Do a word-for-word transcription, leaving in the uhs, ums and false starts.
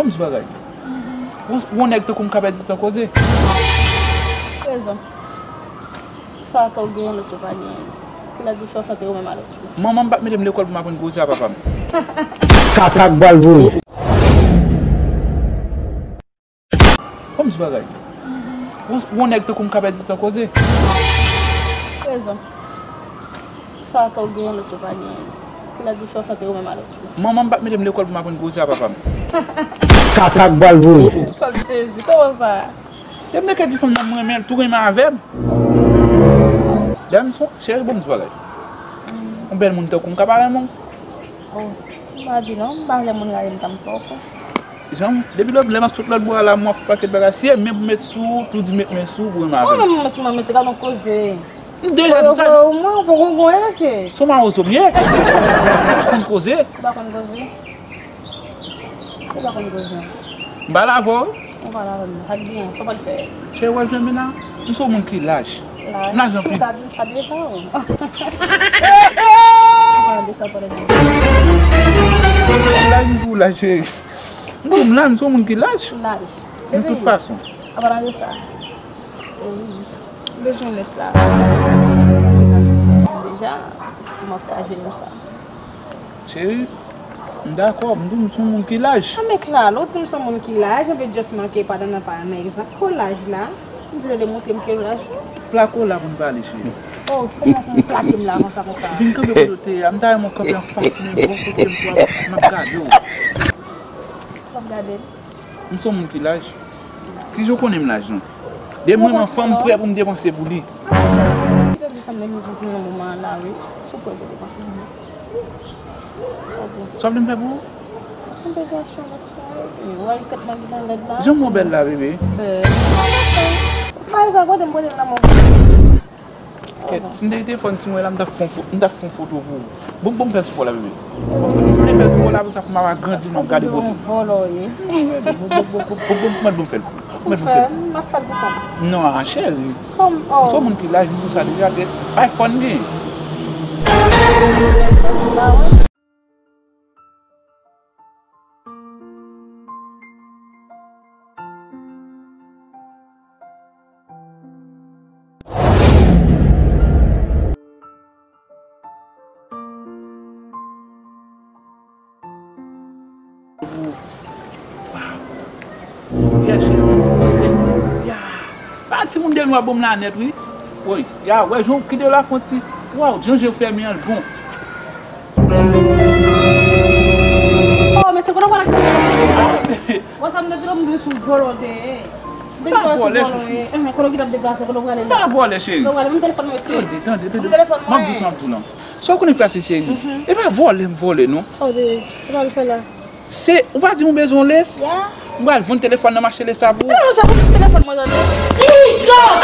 Bon ti bagay. Ou, ou nèg tankou m ka pèdi tan koze. Rezon. Sa atò genyen lòt yo pa genyen. Ki la diferans ant ou menm a lòt yo? Manman m pa t mete m lekòl pou m aprann koze a papa m. Kaka k bal voye. Bon ti bagay. Ou, ou nèg tankou m ka pèdi tan koze. Rezon. Sa atò genyen lòt yo pa genyen. Ki la diferans ant ou menm a lòt yo? Manman m pa t mete m lekòl pou m aprann koze a papa m. Kaka k bal voye. Kòm sezi, kòman sa? Depi m te ka di fanm nan m renmen l, tou renmen avè m. Dam son, cheri, bon ti bagay. Yon bèl moun tankou m ka pa renmen w. Oh, m pa di non, m pa vle moun rayi m, tanm fò fò. Jan, depi lòt lè m ap sot lòt bò a la, m ap fè pakèt bagay. Si e men pou met sou, tou di met men sou, pou renmen avè m. Mwen menm si mwen mete gade yon koze. M deja di sa. Ou mwen ou poko konn mesye. Son mawozo m ye. Ou pa konn koze. Ou pa konn koze. Ou pa konn koze. M pale avè w. Ou pale avè m. Sa k genyen? Sa w pral fè? Cheri, w ap jwenn men la. M se yon moun ki laj. Laj? M laj anpil. Ou ta di sa deja, wi. Ou pale de sa, pale de sa. Laj, m di w laj, cheri. M di w m laj, m se yon moun ki laj. Laj. De tout fason. An palan de sa, m bezwen lès la. Deja, m ap ka jwenn sa. Cheri, m dakò, m di w m se yon moun ki laj. An men Clara, ou di m se yon moun ki laj, anben just manke padan nan pa nan egzanp. Ko laj la, m vle demontre m ke laj ou. Plako la pou n pale, cheri. Oh, kòman pou m plake m la konsa konsa? Vin kanpe kote w te ye a, m ta renmen w kanpe anfas mwen bò kote m pou m ap gade w. W ap gade m? M se yon moun ki laj. Kijan w konnen m laj non? Depi m renmen yon fanm, m prè pou m depanse pou li. Kite m sanble mizik nan moman an la wi. Si w prè pou depanse pou li. Sa w di? Sa w vle m fè pou ou? M bezwen achte yon Vespa epi w wè kèt mwen ki nan lèd la. Jan m wè w bèl la, bebe. Bèl. Se pa sa, kote m pote l nan men w. Kèt, si m te gen telefòn timoun la, m t ap fè yon fo-, m t ap fè yon foto pou ou. Bon, bon, m fè sou kò la, bebe. Bon, m vle fè sou kò la, pou sa, pou m ap agrandi, m ap gade kote. Vòlò w ye. Bon, bon, bon, m fè l pou ou. M ap fè l pou ou. Non, a, cheri. M se yon moun ki laj, m di w sa deja, kèt. iPhone gen. Ya, cheri, poste. Ya. Pa timoun de nwa bon m la nèt, wi. Woy, ya, wè, jan w kite w la fon ti. Waw, jan je w fèmen an, l bon. Oh, men se kote w pral ak wè sa m te di w, m di w sou vòlò w te ye. M te di w sou vòlò w ye. Enhen, kote w kite ap deplase, kote w prale la? Pa vòlè, cheri. Kote w prale? Ban m telefòn mwen, mesye. Tande, tande, tande. Ban m telefòn mwen. M ap di w sa, m ap di w la. Sa w konnen k pase, cheri? E pa vòlè m vòlè, non. Sa w te, sa w pral fè la? Se, ou pa di m ou bezwen yon lès? Ya. M pral vann telefòn nan, m achte lès sa pou ou. Non, non, sa pou telefòn mwen, tande. Jesus!